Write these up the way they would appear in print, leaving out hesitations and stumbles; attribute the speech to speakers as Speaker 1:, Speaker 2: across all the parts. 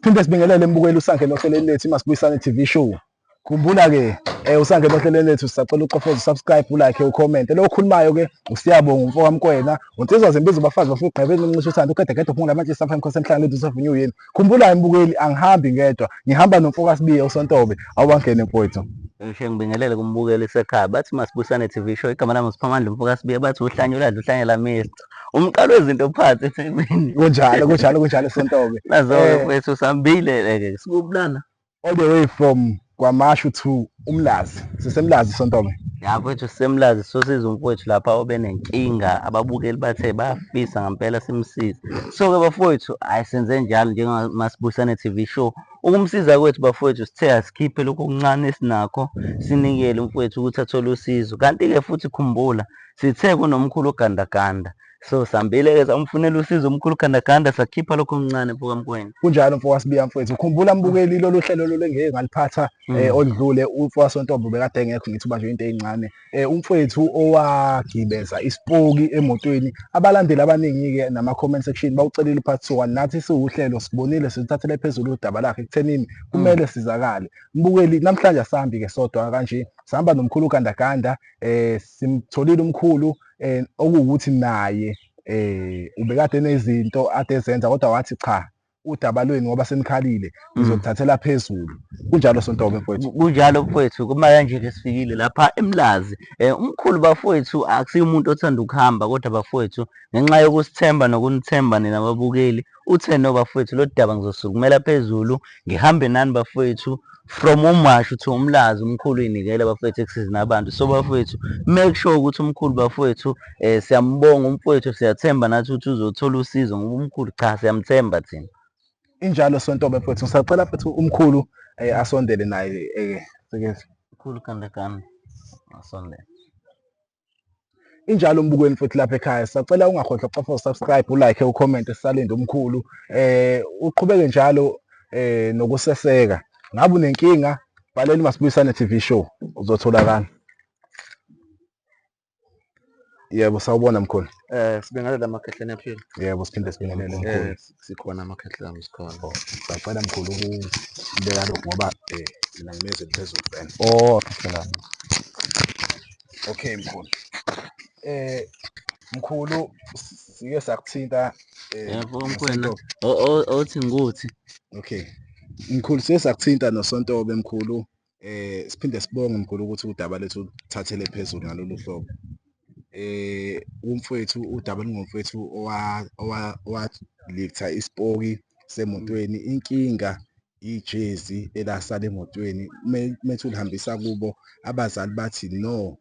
Speaker 1: Siphinde sibingelele mbukeli usangene ohlelweni lethu iMasibuyisane TV show. Khumbula ke usangene ohlelweni lethu sisacela ucofoze usubscribe ulike ucomment. Lo okhulumayo ke uSiyabonga umfo kaMkwena, unsizwa zembizo bafazi bafuna ugqebe encincisha uthando ugedegede uphungula amantshisi apha emkhosi emhlanga lethu savunywe yini. Khumbula mbukeli angihambi ngedwa, ngihamba nomfo kaSibiya uSontobe. Awubangene mfowethu.
Speaker 2: Ngisho ngibingelele kumbukeli sekhaya bathi Masibusane TV show igama lami uSiphamandla umfo kaSibiya bathi uhlanya uladla uhlanya la mister umqalo wezinto phansi eThekwini.
Speaker 1: Kunjalo kunjalo kunjalo Sontobe.
Speaker 2: Nazo-ke mfowethu sambile ke sikubulana.
Speaker 1: All the way from KwaMashu to Umlazi. SiseMlazi Sontobe.
Speaker 2: Ya mfowethu siseMlazi sosiza umfowethu lapha obenenkinga ababukeli bathe bayafisa ngempela simsize. So-ke bafowethu hhayi senze njalo njengaMasibusane TV show. Ukumsiza kwethu bafowethu sithe asikhiphe lokhu okuncane esinakho sinikele umfowethu ukuthi athole usizo. Kanti-ke futhi khumbula sithe kunomkhulu ogandaganda so sambile-ke samfunela usizo umkhulu gandaganda sakhipha lokho okuncane mfoka Mkwena.
Speaker 1: Kunjalo mfoka Sibiya mfowethu. Khumbula mbukeli lolu hlelo lolu engeke ngaliphatha oludlule umfoka Sontombo bekade engekho ngithi ubanjwe into ezincane. Umfowethu owagibeza isipoki emotweni. Abalandeli abaningi-ke nama comment section bawucelile upart 2 nathi siwuhlelo sibonile sithathele phezulu udaba lakhe ekuthenini kumele sizakale. Mbukeli namhlanje asambi ke sodwa kanje sihamba nomkhulu gandaganda simtholile umkhulu okuwukuthi naye ubekade nezinto ade ezenza kodwa wathi cha udaba lwenu ngoba senikhalile ngizokuthathela phezulu. Kunjalo Sontobe mfowethu.
Speaker 2: Kunjalo mfowethu kuma kanje ke sifikile lapha eMlazi. Umkhulu bafowethu akusiyo umuntu othanda ukuhamba kodwa bafowethu ngenxa yokusithemba nokunithemba nina babukeli uthe no bafowethu lo daba ngizosukumela phezulu ngihambe nani bafowethu from uMashu to uMlazi umkhulu uyinikele bafowethu ekusizeni abantu. So bafowethu make sure ukuthi umkhulu bafowethu siyambonga umfowethu siyathemba nathi ukuthi uzothola usizo ngoba umkhulu cha siyamthemba thina.
Speaker 1: Injalo Sontobe mfowethu ngisacela futhi umkhulu asondele naye sike
Speaker 2: Mkhulu gandaganda asondele.
Speaker 1: Injalo mbukweni futhi lapha ekhaya sisacela ungakhohlwa ukucofa usubscribe ulike ucomment sisalinde umkhulu uqhubeke njalo nokuseseka. Ngabe unenkinga bhalela uMasibuyisane TV show uzotholakala. Yebo sawubona mkhulu.
Speaker 3: Sibingelele amakhehla niyaphila.
Speaker 1: Yebo siphinde sibingelele mkhulu.
Speaker 3: Sikhona amakhehla ami sikhona.
Speaker 1: Sacela mkhulu ukubeka lokhu ngoba mina nginezwi eliphezulu vele.
Speaker 2: Oh, khehla.
Speaker 1: Okay mkhulu. Mkhulu sike sakuthinta
Speaker 2: Yebo Mkwena. Othi nguthi.
Speaker 1: Okay. Mkhulu siye sakuthinta noSontobe mkhulu. Siphinde sibonge mkhulu ukuthi udaba lethu uthathele phezulu ngalolu hlobo. Umfowethu udaba lungomfowethu owaliftha isipoki semotweni inkinga ijezi elasala emotweni methu ulihambisa kubo abazali bathi no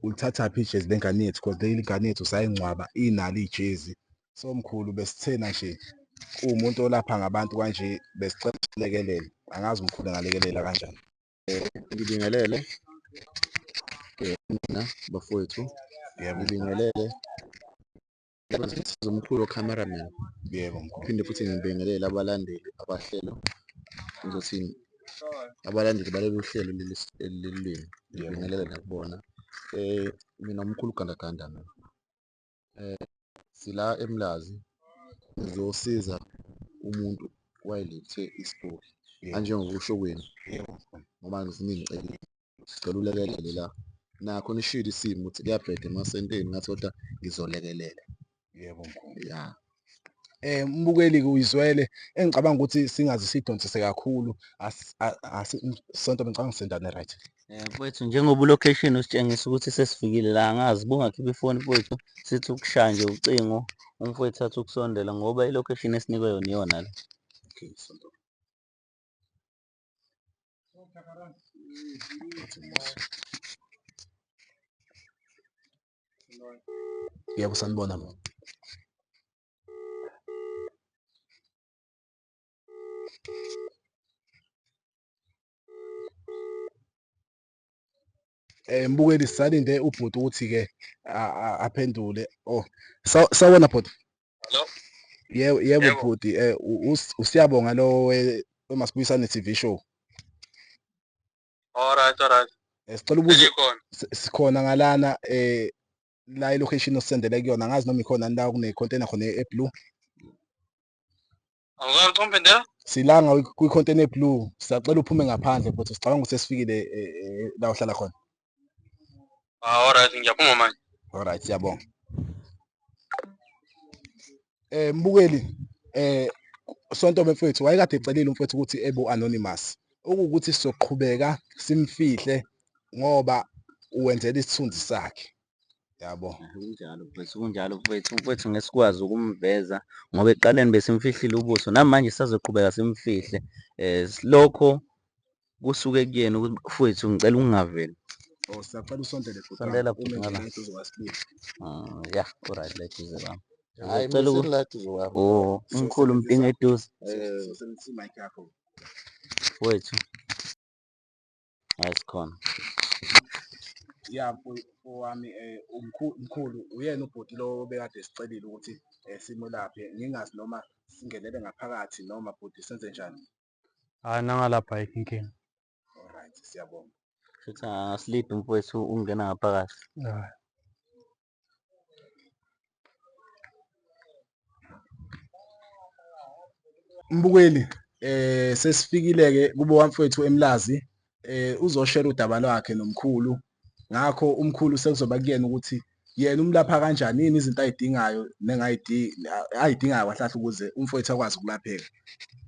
Speaker 1: ulithathaphi ijezi lengane yethu because le ngane yethu sayingcwaba inalo ijezi. So mkhulu besithena nje uwumuntu olapha ngabantu kanje besicela usilekelele. Angazi umkhulu angalekelela kanjani.
Speaker 3: Ngibingelele mina bafowethu.
Speaker 1: Yebo.
Speaker 3: Ngibingelele umkhulu cameraman.
Speaker 1: Yebo mkhulu.
Speaker 3: Phinde futhi ngibingelele abalandeli abahlelo ngizothini abalandeli balolu hlelo leli lelilimi. Ngibingelele nakubona. Mina umkhulu gandaganda mina. Sila eMlazi ngizosiza umuntu wayelithe isipoki anjengokusho kwenu ngoba ngiziningicela sicela ulekelele la nakho nishilo isimo ukuthi kuyabheda emasenteni ngathi kodwa ngizolekelela.
Speaker 1: Yebo mkhulu.
Speaker 3: Ya.
Speaker 1: Mbukeli uyizwele engicabanga ukuthi singaze sidonsise kakhulu Sonto ngicabanga sendane right.
Speaker 2: Mfowethu njengoba ulocation usitshengisa ukuthi sesifikile la angazi bungakhipha ifoni mfowethu sithi ukushaya nje ucingo umfowethu athi ukusondela ngoba ilocation esinikwe yona iyona le.
Speaker 1: Okay Sonto. Yebo sanibona mo. Mbukeli sisalinde ubhuti ukuthi ke aphendule. Oh, sawubona bhuti.
Speaker 4: Hello.
Speaker 1: Yebo yebo bhuti uSiyabonga lo weMasibuyisane TV show.
Speaker 4: All right, all right.
Speaker 1: Sicela ukubuza sikhona ngalana la ilocation osendele kuyona angazi noma ikhona la kune container khona eblue.
Speaker 4: Angizwanga ngicela ungiphendela?
Speaker 1: Silanga kwi-container blue. Sisacela uphume ngaphandle mfowethu. Sicabanga ukuthi sesifikile la uhlala khona.
Speaker 4: Ah, alright, ngiyaphuma manje.
Speaker 1: Alright, siyabonga. Mbukeli Sonto mfethu wayekade ecelile umfethu ukuthi ebe anonymous. Okuwukuthi sizoqhubeka simfihle ngoba uwenzela isithunzi sakhe. Yabo.
Speaker 2: Kunjalo mfethu, kunjalo mfethu. Umfethu ngeke sikwazi ukumveza ngoba ekuqaleni besimfihlile ubuso namanje sisazoqhubeka simfihle. Lokho kusuke kuyena ukuthi mfethu ngicela ungaveli.
Speaker 1: Oh, siyacela usondele bhuti.
Speaker 2: Sondela
Speaker 1: Ume
Speaker 2: bhuti
Speaker 1: nje
Speaker 2: ngala.
Speaker 1: la eduze kwasibili.
Speaker 2: Ah, ya, alright la eduze kwami.
Speaker 3: Hayi,
Speaker 2: Ngizocela
Speaker 3: mina la eduze kwami.
Speaker 2: Oh, umkhulu umdinga eduze.
Speaker 1: Sosebenzisa i-mic yakho.
Speaker 2: Mfowethu. Hayi sikhona.
Speaker 1: Ya mfowami umkhulu uyena ubhuti lo obekade esicelile ukuthi simelaphe. Ngingazi noma singenele ngaphakathi noma bhuti senze njani.
Speaker 4: Hayi nangalapha ayikho inkinga.
Speaker 1: Alright, siyabonga.
Speaker 2: Futhi asilidi mfowethu ungena ngaphakathi.
Speaker 4: Hayi.
Speaker 1: Mbukeli sesifikile ke kubo wamfowethu eMlazi uzoshare udaba lwakhe nomkhulu. Ngakho umkhulu sekuzoba kuyena ukuthi yena umlapha kanjani, yini izinto ayidingayo ayidingayo kahle kahle ukuze umfowethu akwazi ukulapheka.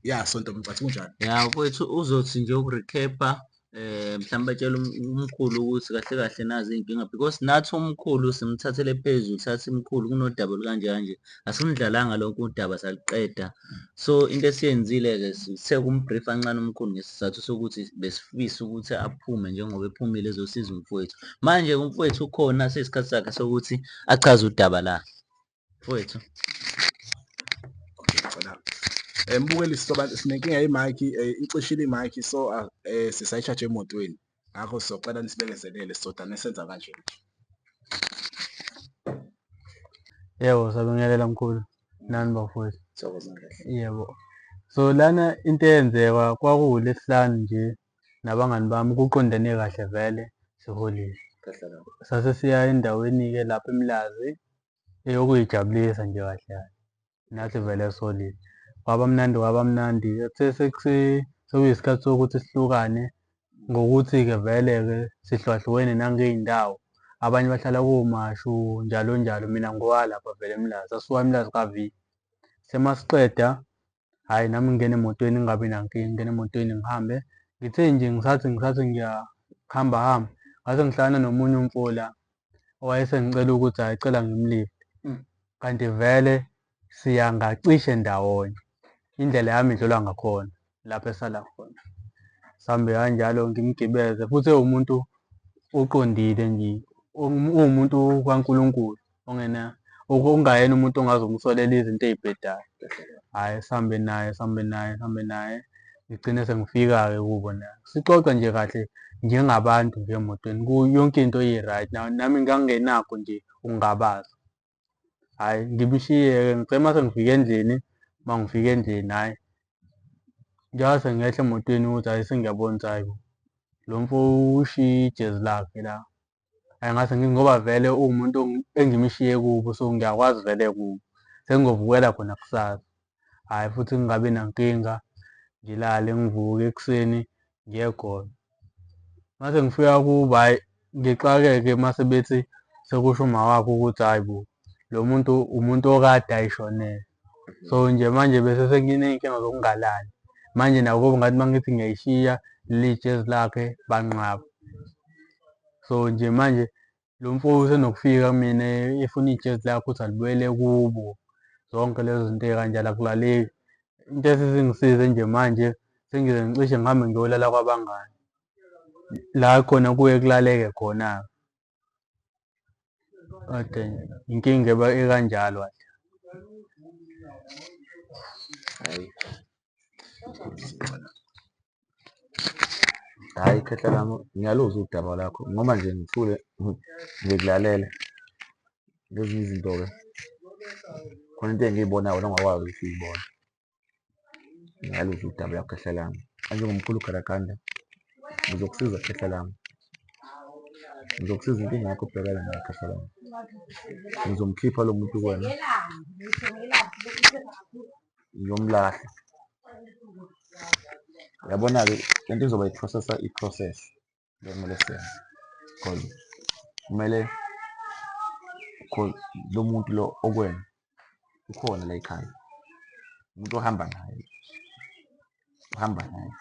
Speaker 1: Ya Sonto Mcathi kunjani?
Speaker 2: Ya mfowethu uzothi nje ukurecapa mhlawumbe atshele umkhulu ukuthi kahle kahle nazi iy'nkinga because nathi umkhulu simthathele phezulu sathi mkhulu kunodaba olukanje kanje asimdlalanga lonke udaba saluqeda. So into esiyenzile-ke sithe kumbriefa kancane umkhulu ngesizathu sokuthi besifisa ukuthi aphume njengoba ephumile ezosiza umfowethu. Manje umfowethu ukhona seyisikhathi sakhe sokuthi achaze udaba lakhe. Mfowethu.
Speaker 1: Okay, ngicela. Mbukeli sizoba sinenkinga ye-mic, icishile i-mic so sisayishaje emotweni. Ngakho sizocela nisibekezelele sizodane senza kanje.
Speaker 4: Yebo, sabingelela mkhulu. Nani bafowethu.
Speaker 3: Thokoza kahle.
Speaker 4: Yebo. So lana into eyenzeka kwakuwuLwesihlanu nje nabangani bami kuqondene kahle vele siholile.
Speaker 3: Kahle kabi.
Speaker 4: Sase siya endaweni-ke lapha eMlazi eyokuyijabulisa nje kahle kahle. Nathi vele solile. Kwaba mnandi kwaba mnandi. Kuthe sekuyisikhathi sokuthi sihlukane ngokuthi-ke vele-ke sihlukahlukene nangey'ndawo. Abanye bahlala koMashu njalo njalo, mina ngowalapha vele eMlazi. Sasuka eMlazi ka-V. Semasiqeda, hhayi nami ngingena emotweni ngingabi nankinga, ngingena emotweni ngihambe. Ngithe nje ngisathi ngiyahamba hamba, ngase ngihlangana nomunye umfo la owayesengicela ukuthi hhayi cela ngimlifte. Kanti vele siya ngacishe ndawonye. Indlela yami idlula ngakhona lapho esala khona. Sihambe kanjalo ngimgibeze futhi ewumuntu oqondile nje, uwumuntu kaNkulunkulu ongena okungayena umuntu ongaze umsolele izinto ey'bhedayo. Hhayi sihambe naye sihambe naye sihambe naye ngigcine sengifika-ke kubo naye. Sixoxe nje kahle njengabantu nje emotweni yonke into i-right nami ngangingenakho nje ukungabaza. Hhayi ngimshiye-ke ngithe uma sengifika endlini, uma ngifika endlini hhayi njengoba sengehla emotweni ukuthi hhayi sengiyabona ukuthi hhayi bo lo mfo ushiye ijezi lakhe la. Hhayi ngase ngithi ngoba vele uwumuntu engimshiye kubo so ngiyakwazi vele kubo sengigovukela khona kusasa. Hhayi futhi ngingabi nankinga ngilale ngivuke ekuseni ngiye khona. Mase ngifika kubo hhayi ngixakeke mase bethi sekusho uma wakhe ukuthi hhayi bo lo muntu umuntu okade ayishonele. So nje manje bese senginey'nkinga zokungalali. Manje nako ngathi uma ngithi ngiyayishiya leli jezi lakhe banqaba. So nje manje lo mfo usenokufika kumina efuna ijezi lakhe ukuthi alibuyele kubo. Zonke lezo zinto ey'kanjalo akulaleki. Into esizingisize nje manje sengize ngicishe ngihambe ngiyolala kwabangani. La khona kuye kulaleke khona-ke. Kodwa inkinga ekanjalo kahle.
Speaker 3: Hayi. Hhayi khehla lami ngiyaluzwa udaba lakho ngoba nje ngithule ngikulalela. Ngezinye izinto-ke khona into engiyibonayo wena ongakwazi ukuthi uyibone. Ngiyaluzwa udaba lakho khehla lami. Kanjengomkhulu uGalaganda ngizokusiza khehla lami. Ngizokusiza inkinga yakho obhekene nayo khehla lami. Ngizomkhipha lo muntu kuwena. Ngiyomlahla. Uyabona-ke lento izoba i-process-a i-process le kumele siyenze cause kumele cause lo muntu lo okwena ukhona la ekhaya, umuntu ohamba naye, uhamba naye.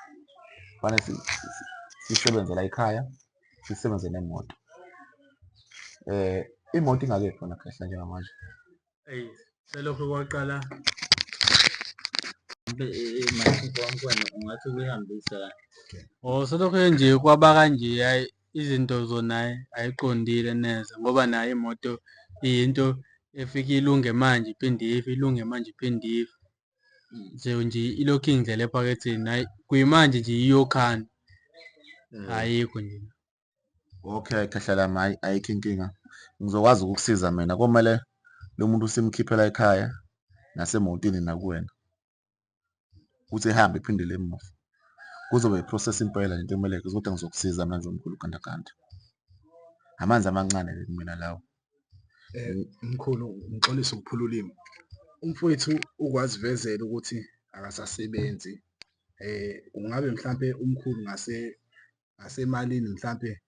Speaker 3: Kufanele sisebenze la ekhaya, sisebenze nemoto. Imoto ingakephi wena Khehla njengamanje?
Speaker 4: Eyi, selokhu kwaqala
Speaker 2: ungathi ukuyihambisa
Speaker 4: Oh, selokhu nje kwaba kanje hhayi izinto zona hhayi ayiqondile neze ngoba nayo imoto iyinto efike ilunge manje iphinde ife, ilunge manje iphinde ife. Nje nje ilokhu ingidlela ephaketheni hhayi kuyimanje nje iyokhanda ayikho nje.
Speaker 3: Okay, khehla lami, hhayi ayikho inkinga. Ngizokwazi ukukusiza mina. Komele lo muntu simkhiphela ekhaya nasemotini nakuwena. Ukuthi ehambe ephindele emuva. Kuzoba i-process impela lento ekumele kodwa ngizokusiza mina nje omkhulu gandaganda. Amanzi amancane-ke kumina lawo.
Speaker 1: Mkhulu ngixolise ukuphula ulimi. Umfowethu ukwazivezela ukuthi akasasebenzi. Kungabe mhlampe umkhulu ngase ngasemalini mhlampe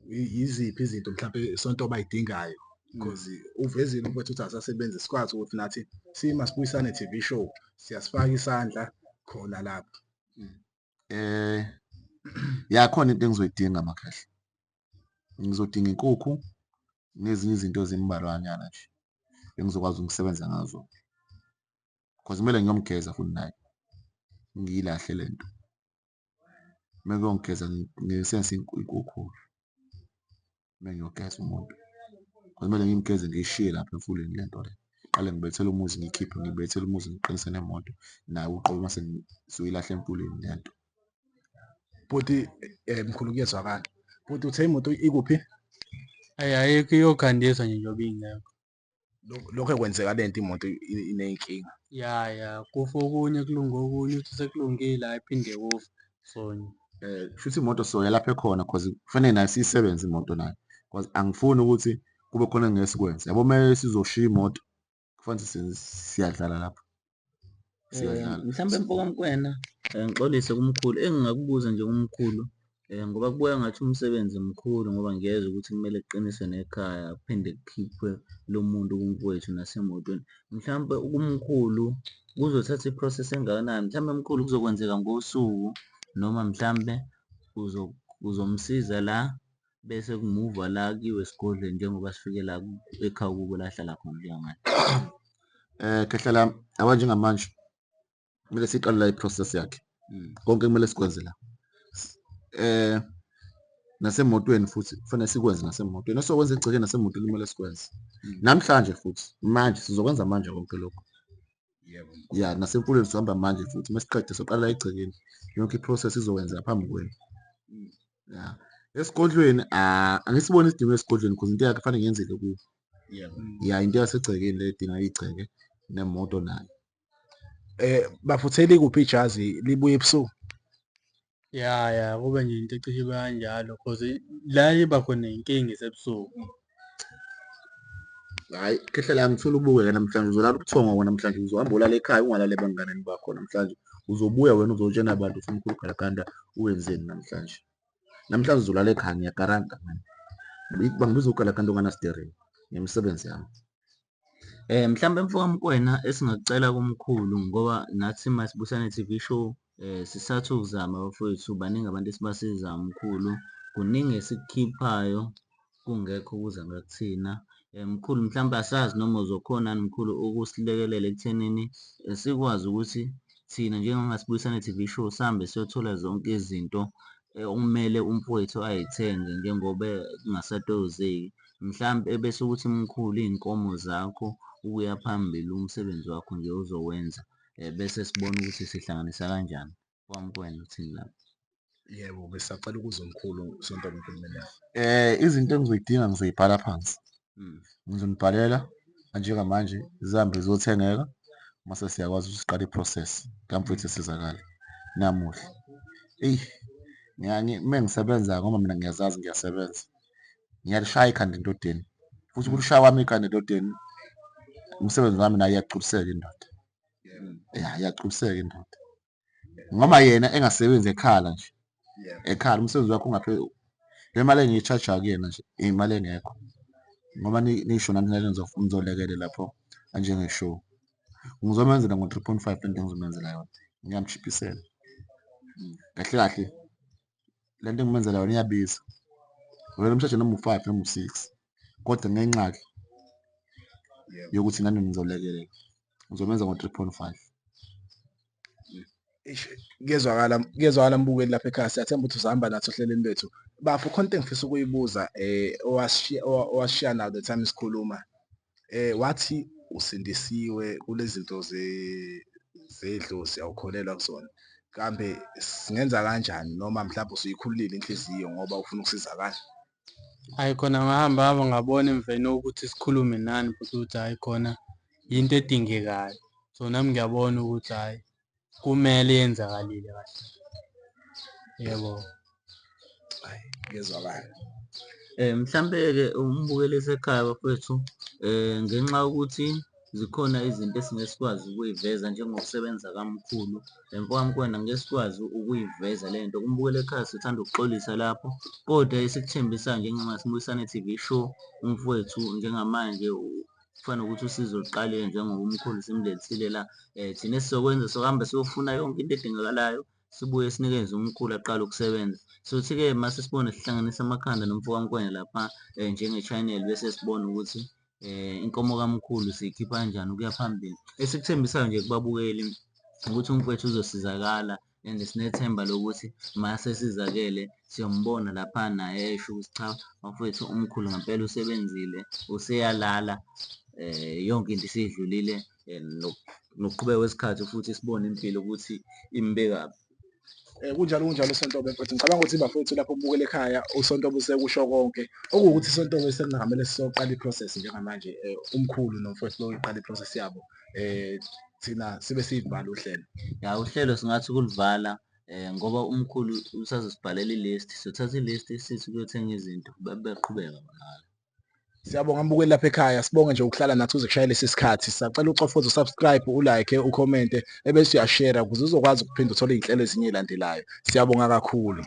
Speaker 1: yiziphi izinto mhlampe sonto abayidingayo because uvezile umfowethu ukuthi asasebenzi sikwazi ukuthi nathi siMasibuyisane TV show siyasifaka isandla khona lapho.
Speaker 3: Ya khona into engizoyidinga makhehla. Ngizodinga inkukhu nezinye izinto ezimbalwanyana nje engizokwazi ukusebenza ngazo. Cause kumele ngiyomgeza futhi naye, ngiyilahle le nto. Uma ngiyongigeza ngisebenzise inkukhu uma ngiyogeza umuntu. Kumele ngimgeze ngiyishiye lapha emfuleni le nto le. Ngiqale ngibethele umuzi ngiyikhiphe, ngibethele umuzi ngiqinise nemoto naye uqobo mase ngizoyilahla emfuleni le nto.
Speaker 1: Bhuti mkhulu kuyezwakala. Bhuti uthe imoto ikuphi?
Speaker 4: Hhayi ayikho iyokhandiswa nje njengoba ingekho.
Speaker 1: Lokho kwenzeka lento imoto iney'nkinga.
Speaker 4: Ya ya kufa okunye kulunge okunye uthi sekulungile hhayi phinde kufe so
Speaker 3: Kushuthi imoto soya lapho ekhona cause kufanele nayo siyisebenze imoto nayo cause angifuni ukuthi kube khona engeke sikwenze. Yabo uma sizoshiya imoto kufanele siyadlala lapho. Siyadlala.
Speaker 2: Mhlawumbe mfokaMkwena ngixolise kumkhulu engingakubuza nje kumkhulu ngoba kubuya ngathi umsebenzi mkhulu ngoba ngiyezwa ukuthi kumele kuqiniswe nekhaya kuphinde kukhiphe lo muntu kumfowethu nasemotweni. Mhlawumpe kumkhulu kuzothatha i-process engakanani? Mhlawumbe mkhulu kuzokwenzeka ngosuku noma mhlampe uzomsiza la bese kumuva la kuyiwe esigodlweni njengoba sifike la ekhaya kubo la ahlala khona njengamanje.
Speaker 3: Khehla lami, yabo njengamanje kumele siqale la i-process yakhe. Konke kumele sikwenze la. Nasemotweni futhi kufanele sikwenze nasemotweni. Esokwenza egcekeni nasemotweni kumele sikwenze. Namhlanje futhi manje sizokwenza manje konke lokho.
Speaker 1: Yebo.
Speaker 3: Ya nasemfuleni sizohamba manje futhi masiqede soqala egcekeni. Yonke i-process izokwenzeka phambi kwenu. Ya. Esigodlweni angisiboni isidingo esigodlweni because into yakhe kufanele ngiyenzele kubo.
Speaker 1: Yebo.
Speaker 3: Ya into yasegcekeni le edinga igceke nemoto nayo.
Speaker 1: Bafutheli kuphi ijazi libuye ebusuku?
Speaker 4: Ya ya kube nje into ecishe ibe kanjalo cause la iba khona inkinga isebusuku.
Speaker 3: Hhayi khehla lami ngithola ubuke-ke namhlanje uzolala ubuthongo wena namhlanje uzohamba ulale ekhaya ungalali ebanganeni bakho namhlanje. Uzobuya wena uzotshena abantu ukuthi umkhulu Galaganda wenzeni namhlanje. Namhlanje uzolala ekhaya ngiyagaranta mina. Bangibiza uGalaganda onganasiteringi ngemisebenzi yami.
Speaker 2: Mhlawumbe mfokaMkwena esingakucela kumkhulu ngoba nathi Masibusane TV show sisathi ukuzama bafowethu, baningi abantu esibasizayo mkhulu, kuningi esikukhiphayo kungekho okuza ngakuthina. Mkhulu mhlawumbe asazi noma uzokhona yini mkhulu ukusilekelela ekuthenini sikwazi ukuthi thina njengoMasibuyisane TV show sihambe siyothola zonke izinto okumele umfowethu ay'thenge njengoba kungasatozeki. Mhlampe ebese ukuthi mkhulu iy'nkomo zakho ukuya phambili umsebenzi wakho nje ozowenza bese sibona ukuthi sihlanganisa kanjani. MfokaMkwena uthini lapho?
Speaker 1: Yebo, besisacela ukuzwa mkhulu sonto enkulumeni yakho.
Speaker 3: Izinto engizoyidinga ngizoyibhala phansi. Ngizonibhalela njengamanje zihambe ziyothengeka mase siyakwazi ukuthi siqale i-process kamfowethu esizakale namuhla. Eyi uma ngisebenza ngoba mina ngiyazazi ngiyasebenza. Ngiyalishaya ikhanda endodeni futhi ukulishaya kwami ikhanda endodeni umsebenzi wami naye iyagculiseka indoda. Ya, iyagculiseka indoda ngoba yena engasebenzi ekhala nje, ekhala umsebenzi wakhe ungapheli. Le mali engiyi-charge-a kuyena nje imali engekho ngoba nisho nani nizolekelela lapho kanjenge-show. Ngizomenzela ngo-3.5 lento engizomenzela yona, ngiyamchiphisela kahle kahle. Le nto engimenzela yona iyabiza, vele umshaje noma u-five noma u-six kodwa ngenxa-ke yokuthi nani nizolekelela ngizomenza ngo-3.5.
Speaker 1: Eish, kuyezwakala kuyezwakala mbukeli lapha ekhaya, siyathemba ukuthi uzahamba nathi ohlelweni lwethu. Bafo, khona into engifisa ukuyibuza owashiya owashiya nayo the time sikhuluma. Wathi usindisiwe kulezi zinto zedlozi awukholelwa kuzona. Kambe singenza kanjani noma mhlawumbe usuyikhululile inhliziyo ngoba ufuna ukusizakala?
Speaker 4: Hhayi khona ngahamba hamba ngabona emveni kokuthi sikhulume nani futhi ukuthi hhayi khona yinto edingekayo. So nami ngiyabona ukuthi hhayi kumele yenzakalile kahle. Yebo.
Speaker 1: Hayi, kuyezwakala.
Speaker 2: Mhlampe-ke umbukeli esekhaya bafowethu ngenxa yokuthi zikhona izinto esingeke sikwazi ukuy'veza njengokusebenza kamkhulu. Mfoka Mkwena ngeke sikwazi ukuyiveza le nto. Umbukeli ekhaya sithanda ukuxolisa lapho, kodwa esikuthembisayo njengeMasibuyisane TV Show, umfowethu njengamanje kufana nokuthi usizo luqalile njengoba umkhulu simlethile la. Thina esizokwenza sokuhamba siyofuna yonke into edingakalayo, sibuye sinikeze umkhulu aqale ukusebenza. Sothi-ke mase sibone sihlanganise amakhanda nomfo kaMkwena lapha njenge-channel bese sibona ukuthi inkomo kamkhulu siyikhipha kanjani ukuya phambili. Esikuthembisayo nje kubabukeli ukuthi umfowethu uzosizakala and sinethemba lokuthi mase esizakele siyombona lapha naye esho ukuthi cha bafowethu umkhulu ngempela usebenzile useyalala yonke into isidlulile nokuqhubeka kwesikhathi futhi sibone impilo ukuthi imbekaphi.
Speaker 1: Kunjalo kunjalo Sontobe mfethu, ngicabanga ukuthi bafowethu lapho ubukele ekhaya uSontobe usekusho konke. Okuwukuthi Sontobe sekungamele siyoqala i-process njengamanje umkhulu nomfowethu beyoyiqala i-process yabo. Thina sibe siyivala uhlelo.
Speaker 2: Ya, uhlelo singathi ukulivala ngoba umkhulu usazosibhalela i-list, sothatha i-list sithi kuyothenga izinto beqhubeka bona.
Speaker 1: Siyabonga mbukeli lapha ekhaya, sibonge nje ukuhlala nathi uze kushayele lesi sikhathi. Sisacela ucofoze usubscribe, ulike, ukhomente ebese uyashare ukuze uzokwazi ukuphinda uthole iy'nhlelo ezinye ey'landelayo. Siyabonga kakhulu.